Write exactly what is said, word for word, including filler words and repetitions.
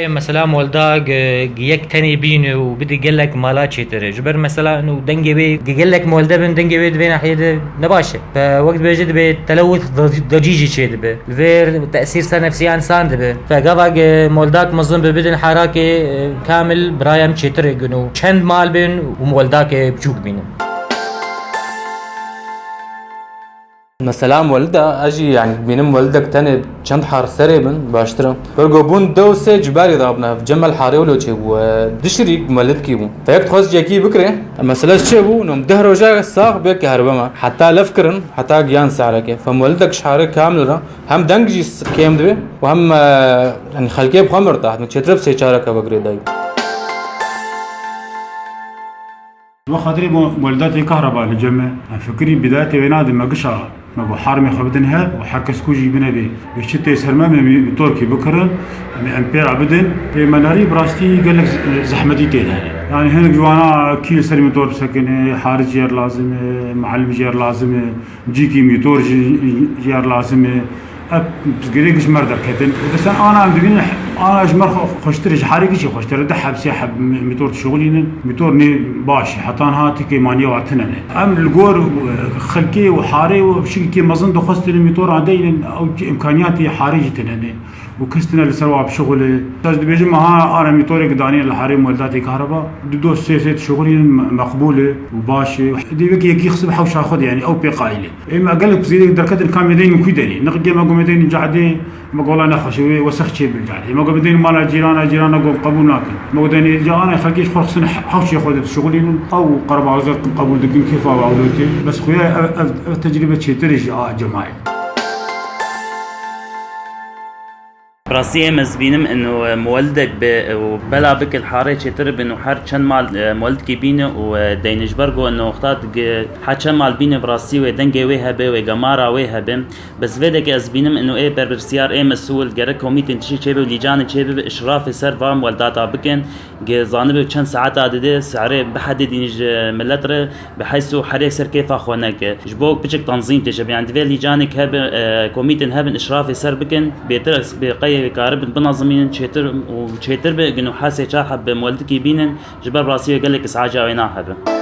Mesela molda gi, gi yek tenê bîne û bide gelek mala çêtir e. Ji ber mesela û dengê wê gi gelek molde bin, dengê wê di vê nahiyê de ne baş e. Fe wek dibêje dibê telewût dacî jî çê dibe. Li vê tesîr ser nefsiya însan dibe. Fe gava gi moldak mezin bi bidin harakê, e, kamil birayem çêtir e gun û çend mal bin û moldakê biçûk bînin. Mesela welida, ez jî, yani, bînim welidek tenê çend har serê bin, baştir e. Ber ku bûn dew sê cibarî dabine, cemel harê wilo çêbû, e, dişirî welidkî bû. Fe yek dixwest cekî bikirê, mesela çêbû, nom deh roja sax bê ke herbema. Heta lef kirin, heta giyan sarekê. Fe welidek ji harê kamil re, hem deng jî s-, kêm dibe û hem, e, yani, xelkê bi xwe mirtah, çêtir bi sê çareke ve girêdayî. Wexatirê bo weldatê kahraba li cem me. Em fikirî bidayetê wê nadin me gişa. Me bo harmê xwe bidin hev û her kes ku jî bine bê. Wê çi tê ser me, me mî-, mîtorkî bikirin. Em, em pê re bidin. Pê me nerî bi rastî gelek z-, zehmetî tê de hene. Yani hinek ji wana kî li ser mîtor bisekine, haric jê re lazim e, muallim jê re lazim e. Cîkî mîtor jî, jê re lazim e. Ev pirsgirêk ji me re derketin. Û desen ana em dibînin, ana ji me re xwe-, xweştir e, ji harê kî jî xweştir e. Di heb sê heb mî-, mîtor dişuxulînin. Mîtor nê baş e. Heta niha tikê maniya wa tine ne. Em li gor, e, xelkê û harê û şikî mezin dixwestin mîtoran deynin, ew imkaniyatê harê jî tine ne. Û kes tine li ser wa bişuxule. Ez dibêjim, ha, ana mîtorek danî li harê weldatê kahraba. Du dost sê sê dişuxulînin me-, meqbûl e û baş e. Dê wekî yekî xisib hewşa xwe de, yani ew pê qayîl e. Ê me gelek pirsgirêk derketin ka me deynin kû derê. Niqikê me got me deynin cadê, me got wela nexweş e, wê wesex çê bil cadê. Me got me deynin mala cîrana, cîrana got qebûl nakin. Me got deynin ca ana xelkê ji xwe xistin he-, hewşê xwe de dişuxulînin. Ew qerebaxê qebûl dikin, kêfa ewlotê. Bes xuya ev, ev, ev tecrîbe çêtir e ji a cemayê. Rastî em ez bînim ino muwelidek bi û bela bike li harê çêtir bin û her çend mal, e, muwelidkî bîne û, e, deyne ji ber ku ino wexta di-, ha çend mal bîne bi rastî wê dengê wê hebe, wê gemara wê hebe. Bes vê deke ez bînim ino ê berpirsiyar, ê mesûl, gerek komîtên tiştî çêbe û lîcanê çêbe bi işrafê ser va muwelidata bikin. Ge zanibe çend saeta dide, serê bihedê dînî ji millet re, bi heys û herêk ser kêfa xwe neke. Ji bo piçek tanzîm tê çêbe. Yani divê lîcanek hebe, e, komîtên hebin, işrafê ser bikin, bêtir bi qey karibin binazimînin, çêtir û çêtir bi, gun û hesê çax bi muwelidkî bînin, ji ber rastî gelek is'aca wê nahebe.